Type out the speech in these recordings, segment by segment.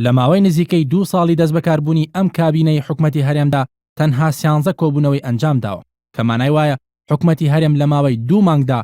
لە ماوەی نزیکەی دوو ساڵی دەستبەکاربوونی ئەم کابینەی حکومەتی هەرێمدا تەنها سیانزە کۆبوونەوەی ئەنجامداوە، کە مانای وایە حکومەتی هەرێم لە ماوەی دوو مانگدا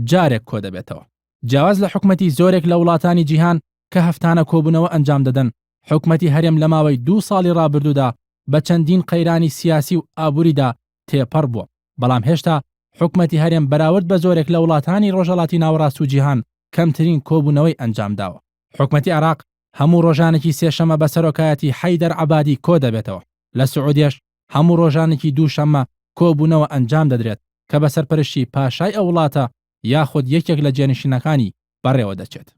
جارێک کۆدەبێتەوە. جیاواز لە حکومەتی زۆرێک لە وڵاتانی جیهان کە هەفتانە کۆبوونەوە ئەنجام دەدەن، حکومەتی هەرێم لە ماوەی دوو ساڵی ڕابردوودا بە چەندین قەیرانی سیاسی و ئابووریدا تێپەڕ بووە، بەڵام هێشتا حکومەتی هەرێم بەراورد بە زۆرێک لە وڵاتانی ڕۆژهەڵاتی ناوەڕاست و جیهان کەمترین کۆبوونەوەی ئەنجامداوە. حکومەتی عێراق هەموو ڕۆژانێکی سێشەممە بە سەرۆکایەتی حەیدەر عەبادی کۆدەبێتەوە، لە سعودیەش هەموو ڕۆژانێکی دووشەممە کۆبوونەوە ئەنجام دەدرێت کە بە سەرپەرشتی پاشای ئەو وڵاتە یاخود یەکێک لە جێنشینەکانی بەڕێوەدەچێت.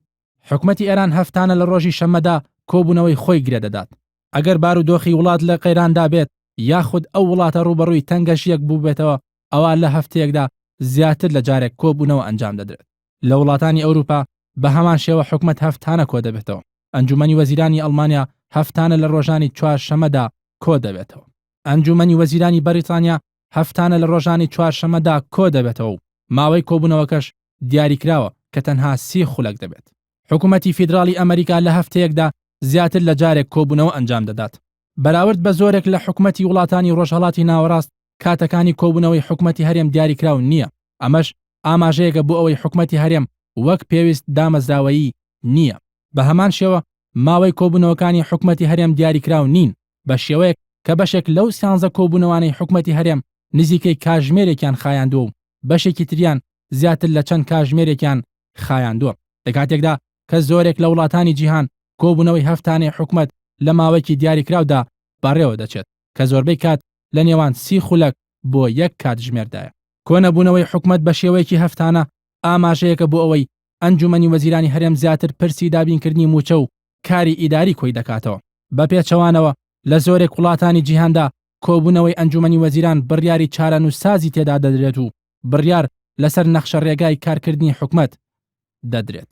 حکومەتی ئێران هەفتانە لە ڕۆژی شەممەدا کۆبوونەوەی خۆی گرێدەدات. ئەگەر بارودۆخی وڵات لە قەیراندا بێت یاخود ئەو وڵاتە ڕووبەڕووی تەنگەژییەک بووبێتەوە ئەوا لە هەفتەیەکدا زیاتر لە جارێک کۆبوونەوە ئەنجام دەدرێت. لە وڵاتانی ئەوروپا بە هەمان شێوە حکومەت هەفتانە کۆدەبێتەوە. ئەنجومەنی وەزیرانی ئەڵمانیا هەفتانە لە ڕۆژانی چوارشەمەدا کۆدەبێتەوە. ئەنجومەنی وەزیرانی بەریتانیا هەفتانە لە ڕۆژانی چوارشەمەدا کۆدەبێتەوە و ماوەی کۆبوونەوەکەش دیاریکراوە کە تەنها سی خولەک دەبێت. حکومەتی فیدراڵی ئەمریکا لە هەفتەیەکدا زیاتر لە جارێک کۆبوونەوە ئەنجام دەدات. بەراورد بە زۆرێک لە حکومەتی وڵاتانی ڕۆژهەڵاتی ناوەڕاست کاتەکانی کۆبوونەوەی حکومەتی هەرێم دیاریکراو نییە، ئەمەش ئاماژەیەکە بۆ ئەوەی حکومەتی هەرێم وەک پێویست دامەزراوەیی نییە. بە هەمان شێوە ماوەی کۆبوونەوەکانی حکومەتی هەرێم دیاریکراو نین، بە شێوەیەک کە بەشێک لەو سیانزە کۆبوونەوانەی حکومەتی هەرێم نزیکەی کاژمێرێکیان خایاندووە و بەشێکی تریان زیاتر لە چەند کاژمێرێکیان خایاندووە، لە کاتێکدا کە زۆرێک لە وڵاتانی جیهان کۆبوونەوەی هەفتانەی حکومەت لە ماوەیەکی دیاریکراودا بەڕێوە دەچێت کە زۆربەی کات لە نێوان سی خولەک بۆ یەک کاتژمێردایە. کۆنەبوونەوەی حکومەت بە شێوەیەکی هەفتانە ئاماژەیەکە بۆ ئەوەی ئەنجومەنی وەزیرانی هەرێم زیاتر پرسی دابینکردنی مووچە و کاری ئیداری کۆی دەکاتەوە. بە پێچەوانەوە لە زۆرێک وڵاتانی جیهاندا کۆبوونەوەی ئەنجومەنی وەزیران بڕیاری چارەنووسسازی تێدا دەدرێت و بڕیار لەسەر نەخشەڕێگای کارکردنی حکومەت دەدرێت.